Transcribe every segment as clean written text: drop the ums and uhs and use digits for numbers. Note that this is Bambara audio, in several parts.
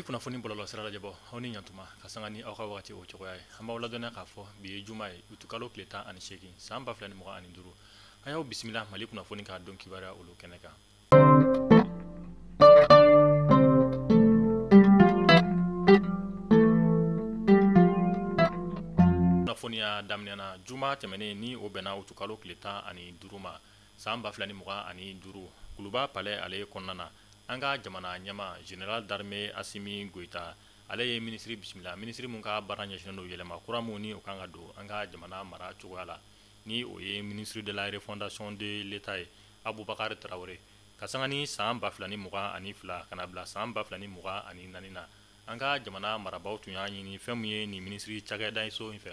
Mali kunnafoni bɔlɔlɔsira lajɛbɔ, aw ni ɲantuma ka sanga ni aw ka wagati o cogoya ye. An b'aw ladɔnniya k'a fɔ bi ye juma ye, utukalo tile 18 san 2025. A y'aw bisimila Mali kunnafoni k'a don kibaruya olu kɛnɛ kan. Kunnafoniya daminɛna juma tɛmɛnen ni o bɛnna utukalo tile 15 ma san 2025, Kuluba Palais ale kɔnɔna na. An ka jamana ɲɛmaa général d'armée Assimi Goïta, ale ye minisiri bisimila, minisiri mun ka baara ɲɛsinnen don yɛlɛma kura mun ni o kan ka don an ka jamana mara cogoya la, ni o ye ministre de la refondation de l'État ye, Aboubacar Traoré. Ka sanga ni san 2022 ka na bila san 2024 na, an ka jamana marabaaw tun y'a ɲini fɛn mun ye nin minisiri cakɛda so in fɛ,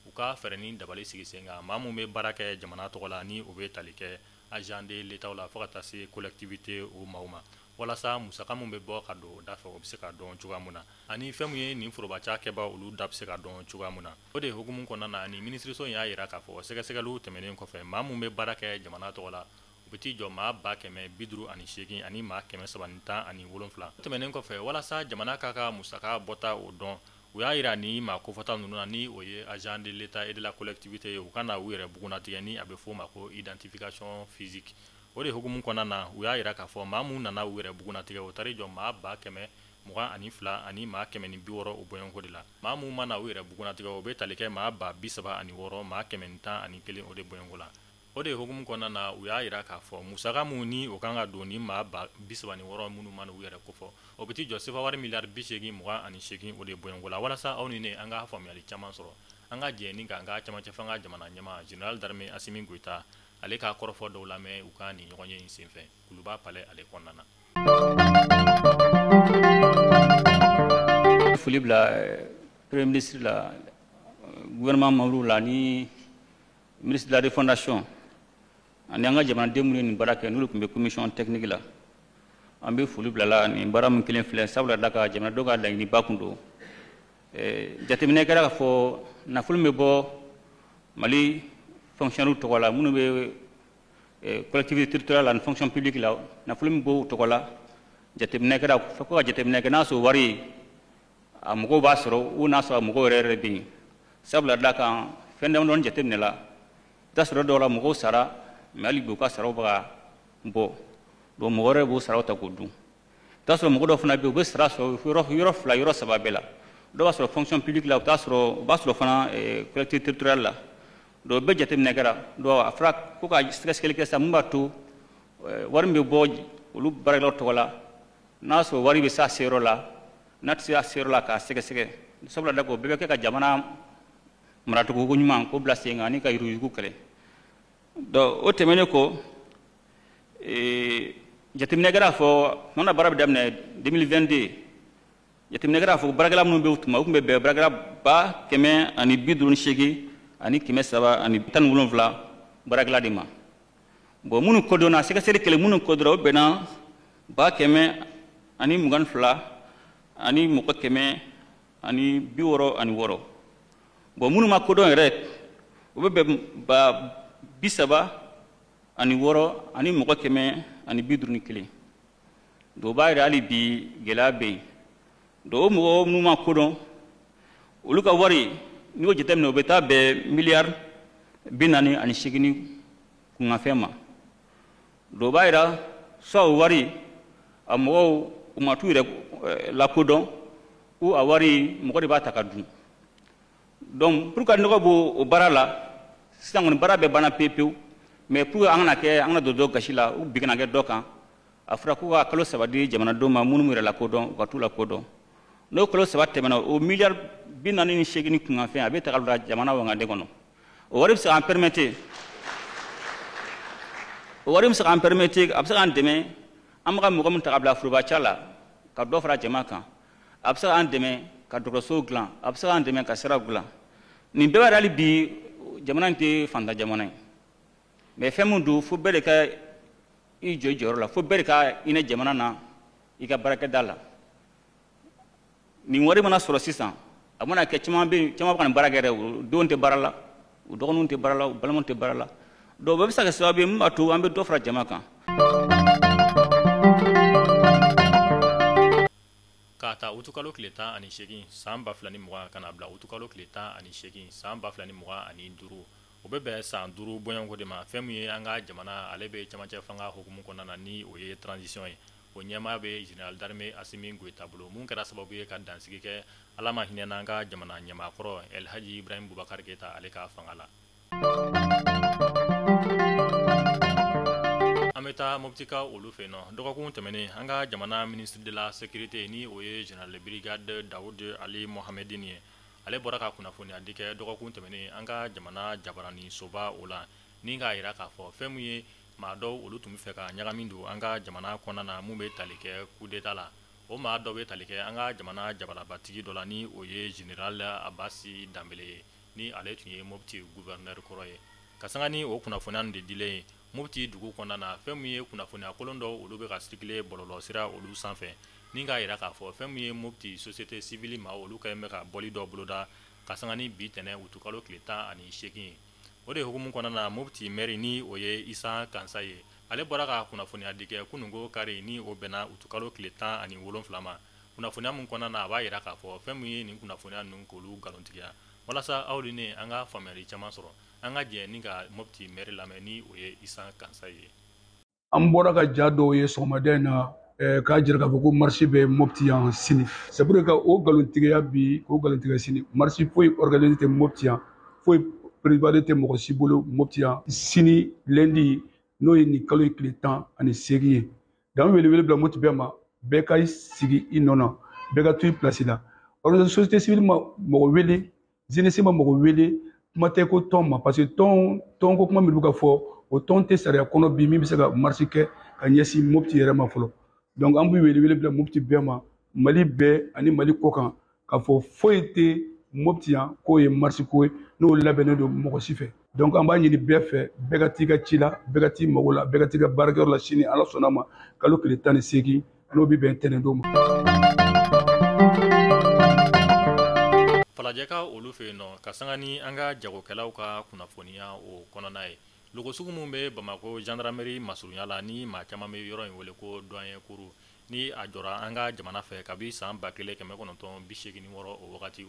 u ka fɛɛrɛ ni dabali sigi sen kan, maa mun bɛ baara kɛ jamana tɔgɔ la ni o bɛ tali kɛ agent de l'État la fo ka taa se collectivité o maaw ma, walasa musaka mun bɛ bɔ ka don o da fɛ, o bɛ se ka dɔn cogoya mun na, ani fɛn mun ye nin foroba cakɛba olu da bɛ se ka dɔn cogoya mun na. O de hukumu kɔnɔna na, ni minisiriso in y'a jira k'a fɔ sɛgɛsɛgɛliw tɛmɛnen kɔfɛ, maa mun bɛ baara kɛ jamana tɔgɔ la, u bɛ t'i jɔ maa 158 000 ani maa 317. O tɛmɛnen kɔfɛ, walasa jamana k'a ka musaka bɔta o dɔn, u y'a jira ni maa kofɔta ninnu na, ni o ye agent de l'État et de la collectivité ye, u ka na u yɛrɛ bugunnatigɛ ni a bɛ f'o ma ko identification physique. O de hukumu kɔnɔna na, u y'a jira k'a fɔ maa mun nana u yɛrɛ bugunnatigɛ, o taar'i jɔ maa 122 000 ani maa 160 o bɔɲɔgɔnko de la. Maa mun ma na u yɛrɛ bugunnatigɛ, o bɛ tali kɛ maa 36 000 maa 111 o de bɔɲɔgɔnko la. O de hukumu kɔnɔna na, u y'a jira k'a fɔ musaka mun ni o kan ka don ni maa 36 000 minnu ma u yɛrɛ kofɔ, o bɛ t'i jɔ sefa wari miliyari 80 28 o de bɔɲɔgɔnko la. Walasa aw ni ne an ka faamuyali caman sɔrɔ, an ka jɛ ni k'an ka cɛmancɛ fanga jamana ɲɛmaa général d'armée Assimi Goïta ale ka kɔrɔfɔ dɔw lamɛn u ka nin ɲɔgɔn ye in senfɛ Kuluba Palais ale kɔnɔna na. Foli bila premier ministre la, gouvernement membre la ni ministre de la refondation ani an ka jamanaden minnu ye nin baara kɛ, n'olu tun bɛ commission technique la, an bɛ foli bila la nin baara min kelen filɛ, sabula da ka jamanadenw ka laɲiniba kun don. Jateminɛ kɛra k'a fɔ nafolo min bɛ bɔ Mali fonctionnaire tɔgɔ la, minnu bɛ collectivité territoriale la ni fonction publique la, nafolo min b'o tɔgɔ la, jateminɛ kɛra fo ka jateminɛ kɛ n'a sɔrɔ wari a mɔgɔw b'a sɔrɔ ou n'a sɔrɔ a mɔgɔw yɛrɛ yɛrɛ bɛ yen. Sabula da kan fɛn damadɔni jateminɛ la, i bɛ taa sɔrɔ dɔw la mɔgɔw sara, mais hali bi u ka saraw bɛ ka bɔ, donc mɔgɔ wɛrɛ b'o saraw ta k'o dun. I bɛ taa sɔrɔ mɔgɔ dɔw fana bɛ yen, u bɛ sara sɔrɔ yɔrɔ fila, yɔrɔ saba bɛɛ la. Dɔw b'a sɔrɔ fonction publique la, u b'a sɔrɔ fana collectivité territoriale la. Donc bɛɛ jateminɛ kɛra, donc a fɔra ko ka sɛgɛsɛgɛli kɛ sisan mun b'a to wari min bɛ bɔ olu baarakɛlaw tɔgɔ la, n'a sɔrɔ wari bɛ s'a seyɔrɔ la, n'a tɛ se a seyɔrɔ la k'a sɛgɛsɛgɛ. Sabula da o bɛɛ bɛ kɛ ka jamana maracogo ko ɲuman k'o bila sen kan ani ka yuruguyurugu kɛlɛ. Donc o tɛmɛnen kɔ, jateminɛ kɛra fɔ tuma na baara bɛ daminɛ 2022, jateminɛ kɛra fɔ baarakɛla minnu bɛ tuma, u tun bɛ bɛn baarakɛla 158 317 baarakɛla de ma. Bon, minnu kodɔnna, sɛgɛsɛgɛli kɛlen minnu kodɔnna, o bɛnna 122 000 ani mɔgɔ 166. Bon, minnu ma kodɔn yɛrɛ, o bɛ bɛn 36 000 ani mɔgɔ 151. Donc o b'a yira hali bi gɛlɛya bɛ yen. Donc o mɔgɔ minnu ma kodɔn, olu ka wari n'i y'o jateminɛ, o bɛ taa bɛn miliyari 48 ni kunkanfɛn ma. Donc o b'a yira soit o wari a mɔgɔw u ma t'u yɛrɛ lakodɔn, ou a wari mɔgɔ de b'a ta ka dun. Donc pour que nɔgɔ b'o o baara la sisan kɔni, baara bɛɛ banna pewu pewu, mais pour que an kana kɛ an kana don dɔ gasi la ou bi kana kɛ dɔ kan, a fɔra ko ka kalo 3 di jamanadenw ma minnu yɛrɛ lakodɔn, u ka t'u lakodɔn. N'o kalo 3 tɛmɛna, o miliyari 48 ni kunkanfɛn a bɛ ta ka bila jamana wagande kɔnɔ. O wari bɛ se k'an permettre, o wari bɛ se k'an permettre, a bɛ se k'an dɛmɛ an bɛ ka mɔgɔ min ta ka bila foroba ca la ka dɔ fara jama kan, a bɛ se k'an dɛmɛ ka dɔgɔtɔrɔsow dilan, a bɛ se k'an dɛmɛ ka siraw dilan. Nin bɛɛ b'a yira hali bi jamana in tɛ fantan jamana ye, mais fɛn min don, fo bɛɛ de ka i jɔ i jɔyɔrɔ la, fo bɛɛ de ka hinɛ jamana na i ka baarakɛda la. Nin wari mana sɔrɔ sisan, a mana kɛ caman bɛ yen, caman bɛ ka nin baara kɛ dɛ, u denw tɛ baara la, u dɔgɔninw tɛ baara la, u balimaw tɛ baara la. Donc o bɛɛ bɛ se ka kɛ sababu ye min b'a to an bɛ dɔ fara jama kan. K'a ta utukalo tile 18 san 2020 ka na bila utukalo tile 18 san 2025, o bɛ bɛn san 5 bɔɲɔgɔnko de ma. Fɛn min ye an ka jamana ale bɛ cɛmancɛ fanga hukumu kɔnɔna na, ni o ye transition ye, o ɲɛmaa bɛ général d'armée Asimi Goyita bolo, mun kɛra sababu ye ka dansigi kɛ, Ala ma hinɛ n'an ka jamana ɲɛmaakɔrɔ El Hadji Ibrahim Boubacar Keita ale ka fanga la. An bɛ taa Moptika olu fɛ nɔ. Dɔgɔkun tɛmɛnen, an ka jamana ministre de la sécurité, ni o ye général de brigade Daoud Ali Mohamedine ye, ale bɔra ka kunnafoniya di kɛ dɔgɔkun tɛmɛnen an ka jamana jabarani soba o la, ni k'a jira k'a fɔ fɛn min ye maa dɔw olu tun bɛ fɛ ka ɲagami don an ka jamana kɔnɔna na, mun bɛ tali kɛ coup d'état la. O maa dɔ bɛ tali kɛ an ka jamana jabarabatigi dɔ la, ni o ye général Abasi Danbele ye, ni ale tun ye Mopti gouverneur kɔrɔ ye. Ka sanga ni o kunnafoniya de dilen ye Mopti dugu kɔnɔna na, fɛn min ye kunnafoniya kolon dɔw olu bɛ ka circuler bɔlɔlɔ sira olu sanfɛ, ni k'a jira k'a fɔ fɛn min ye Mopti société civile maa olu kɛlen bɛ ka bɔli dɔ boloda ka sanga ni bi tɛnɛn utukalo tile 18 ye. O de hukumu kɔnɔna na, Mopti maire, ni o ye Isa Kansa ye, ale bɔra ka kunnafoniya di kɛ kununko kari, ni o bɛnna utukalo tile 17 ma. Kunnafoniya min kɔnɔna na, a b'a jira k'a fɔ fɛn min ye nin kunnafoniya ninnu k'olu nkalontigiya. Walasa aw ni ne an ka faamuyali caman sɔrɔ, an ka jɛ ni ka Mopti maire lamɛn, ni o ye Isa Kansa ye. An bɔra ka ja dɔw ye sɔgɔmada in na k'a jira k'a fɔ ko marche bɛ Mopti yan sini. C'est pour que o nkalontigiya bi, k'o nkalontigiya sini, marche foyi organisé tɛ Mopti yan, foyi préparé tɛ mɔgɔ si bolo Mopti yan sini lundi, n'o ye nin kalo ye tile 18 ye. Donc an wele wele bila Mopti bɛɛ ma, bɛɛ ka i sigi i nɔ na, bɛɛ ka to i place la. Organisation société civile ma mɔgɔ wele, jeunesse ma mɔgɔ wele, kuma tɛ ko tɔn ma, parce que tɔn tɔn ko kuma min bɛ ka fɔ, o tɔn tɛ sariya kɔnɔ bi min bɛ se ka marche kɛ ka ɲɛsin Mopti yɛrɛ ma fɔlɔ. Donc an bɛ wele wele bila Mopti bɛɛ ma, Mali bɛɛ ani Mali kɔ kan, k'a fɔ foyi tɛ Mopti yan k'o ye marche ko ye n'o labɛnnen don mɔgɔ si fɛ. Donc an b'a ɲini bɛɛ fɛ, bɛɛ ka t'i ka ci la, bɛɛ ka t'i mago la, bɛɛ ka t'i ka baarakɛyɔrɔ la sini, Ala sɔnna ma, kalo tile 18, n'o bɛ bɛn tɛnɛn don ma. Falajɛka olu fɛ yen nɔ, ka sanga ni an ka jagokɛlaw ka kunnafoniya o kɔnɔna ye, logosugu min bɛ Bamakɔ gendarmerie masurunya la, ni maa caman bɛ yɔrɔ in wele ko douanier kuru, ni a jɔra an ka jamana fɛ kabi san 1986, o wagati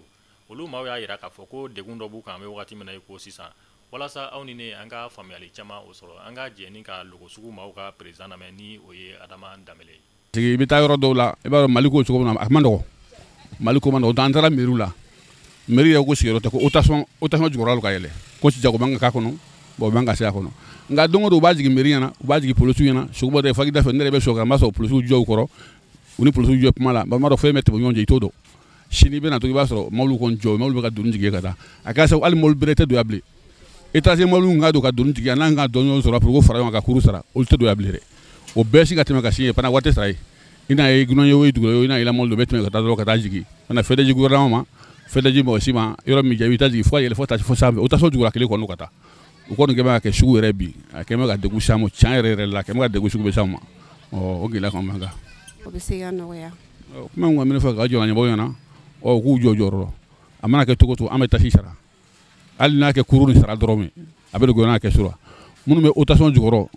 olu maaw y'a jira k'a fɔ ko degun dɔ b'u kan an bɛ wagati min na i ko sisan. Walasa aw ni ne an ka faamuyali caman o sɔrɔ, an ka jɛ ni ka logosugu maaw ka président lamɛn, ni o ye Adama Danbele ye. Parce que i bɛ taa yɔrɔ dɔw la, i b'a dɔn Mali ko cogo min na, a ma nɔgɔ, Mali ko ma nɔgɔ. An taara mairie la, mairie yɛrɛ ko sigiyɔrɔ tɛ, ko haute tension jukɔrɔla ka yɛlɛ, ko jago man ka k'a kɔnɔ, bon man ka se a kɔnɔ. Nka don o don u b'a jigin mairie ɲɛna, u b'a jigin polisiw ɲɛna. Sogoba dɔ faki da fɛ, ne yɛrɛ bɛ sɔrɔ n b'a sɔrɔ polisiw jɔ u kɔrɔ, u ni polisiw jɔ kuma la. N b'a dɔn fɛn bɛ tɛmɛ ɲɔgɔn cɛ, i t'o dɔn. Sini i bɛna to, i b'a sɔrɔ mɔbiliw kɔni jɔ, mɔbiliw bɛ ka doni jigin ka taa. A kɛra sababu hali mɔbili bɛrɛ tɛ don yan bilen. Étranger mɔbiliw ka don ka doni jigin, n'an ka dɔɔni sɔrɔ pour ko fara ɲɔgɔn kan ka kuru sara, olu tɛ don yan bilen dɛ. O bɛɛ si ka tɛmɛ ka sin ye fana, waati sara ye. I n'a ye gunɔ ye o ye dugu ye, i n'a ye mɔbili dɔ bɛ tɛmɛ ka taa dɔrɔn ka taa jigin ka na fɛn tɛ ji gouvernement ma, fɛn tɛ ji mɔgɔ si ma. Yɔrɔ min jɛ, i bɛ taa jigin fo ka yɛlɛ fo taa fo sanfɛ, o taa so jukɔrɔ kelen kɔnɔ ka taa. O kɔni kɛ bɛ ka kɛ sugu yɛrɛ bi, a kɛ bɛ ka degun s'an ma tiɲɛ yɛrɛ yɛrɛ la, a kɛ bɛ ka degun sugu bɛ s'an ma. Ɔ o gɛlɛya kɔni b'an kan. O bɛ se ka nɔgɔya. Kuma min kɔni bɛ ne fɛ ka jɔ ɲɛmɔgɔ ɲɛna, ɔ u k'u jɔ jɔyɔrɔ la. A mana kɛ cogo o cogo, an bɛ taxe sara, hali n'a kɛ kuru ni sara dɔrɔn min a bɛ don gouvernement kɛsu la. Minnu bɛ haute tension jukɔrɔ,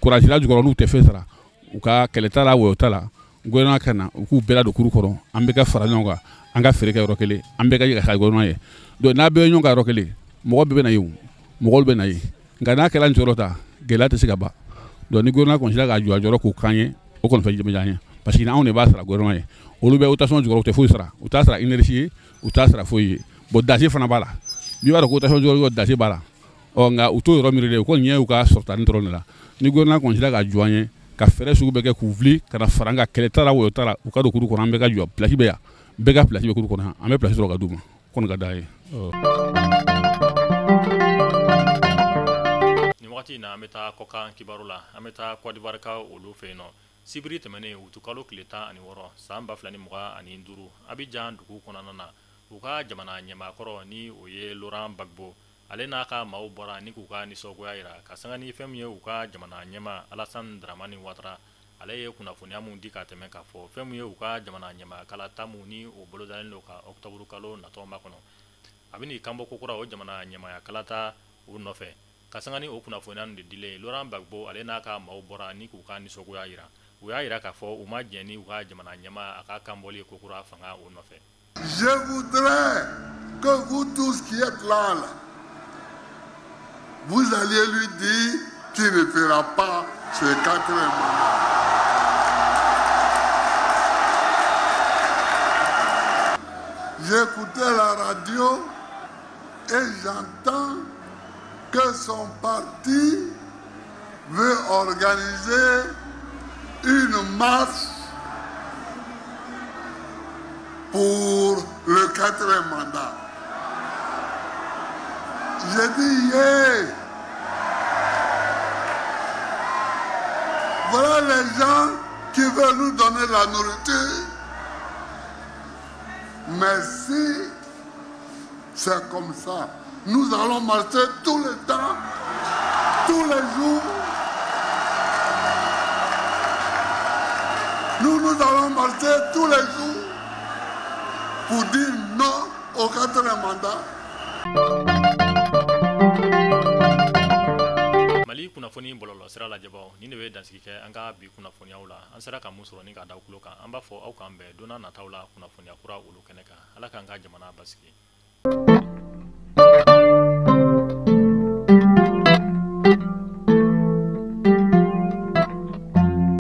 kuran jukɔrɔ, n'u tɛ fɛn sara, u ka kɛlɛ t'a la, wɔyɔ t'a la, gouvernement ka na u k'u bɛɛ ladon kuru kɔnɔ. An bɛɛ ka fara ɲɔgɔn kan, an ka feere kɛ yɔrɔ kelen, an bɛɛ ka ka gouvernement ye. Donc n'a bɛɛ ye ɲɔgɔn kan yɔrɔ kelen, mɔgɔ bɛɛ bɛ na yen, o mɔgɔw bɛ na yen. Nka n'a kɛra jɔyɔrɔ ta, gɛlɛya tɛ se ka ban. Donc ni gouvernement kɔni sera k'a jɔ a jɔyɔrɔ k'o kan ye, o kɔni fɛn bɛ diya an ye, parce que anw de b'a sara gouvernement ye. Olu bɛ haute tension jukɔrɔ, u tɛ foyi sara, u t'a sara énergie ye, u t'a sara foyi ye. Bon, danger fana b'a la, n'i b'a dɔn ko haute tension jukɔrɔ danger b'a la. Ɔ nka u t'o yɔrɔ miiri dɛ, u kɔni ɲɛ y'u ka sɔrɔta dɔrɔn de la. Ni gouvernement kɔni sera ka jɔ an ye, ka fɛɛrɛ sugu bɛɛ kɛ k'u wuli ka na fara an kan, kɛlɛ t'a la, wɔyɔ t'a la, u ka don kuru kɔnɔ, an bɛɛ ka jɔ, place bɛ yan, bɛɛ ka place bɛ kuru kɔnɔ, an bɛ place sɔrɔ ka d'u ma, kɔni ka d'an ye. Nin wagati in na, an bɛ taa kɔkan kibaru la. An bɛ taa Côte d'Ivoire ka olu fɛ yen nɔ. Sibiri tɛmɛnen utukalo tile 16 san 2025, Abidjan dugu kɔnɔna na, u ka jamana ɲɛmaakɔrɔ, ni o ye Laurent Gbagbo, ale n'a ka maaw bɔra ni k'u ka nisɔngoya jira ka sanga ni fɛn min ye u ka jamana ɲɛmaa Alassane Dramane Ouattara, ale ye kunnafoniya mun di ka tɛmɛ, k'a fɔ fɛn min ye u ka jamana ɲɛmaa kalata mun ni o bolodalen don ka octobre kalo natɔ makɔnɔ, a bɛ n'i kanbɔ kokura o jamana ɲɛmaaya kalata o nɔfɛ. Ka sanga ni o kunnafoniya de dilen, Laurent Gbagbo ale n'a ka maaw bɔra ni k'u ka nisɔngoya jira. U y'a jira k'a fɔ u ma jɛn ni u ka jamana ɲɛmaa a ka kanbɔli ye kokura fanga o nɔfɛ. Je voudrais que vous tous qui êtes là, là, vous alliez lui dire qu'il ne fera pas ce quatrième mandat. J'écoutais la radio et j'entends que son parti veut organiser une marche pour le quatrième mandat. J'ai dit, yeah. Voilà les gens qui veulent nous donner la nourriture. Mais si c'est comme ça, nous allons marcher tout le temps, tous les jours. Nous allons marcher tous les jours pour dire non au quatrième mandat. Mali kunnafoni bɔlɔlɔ sira lajɛbaw, nin de bɛ dansigi kɛ an ka bi kunnafoniyaw la. An sera ka mun sɔrɔ ni k'a da tulo kan, an b'a fɔ aw k'an bɛn don n'a nataw la kunnafoniya kura olu kɛnɛ kan. Ala k'an ka jamana basigi.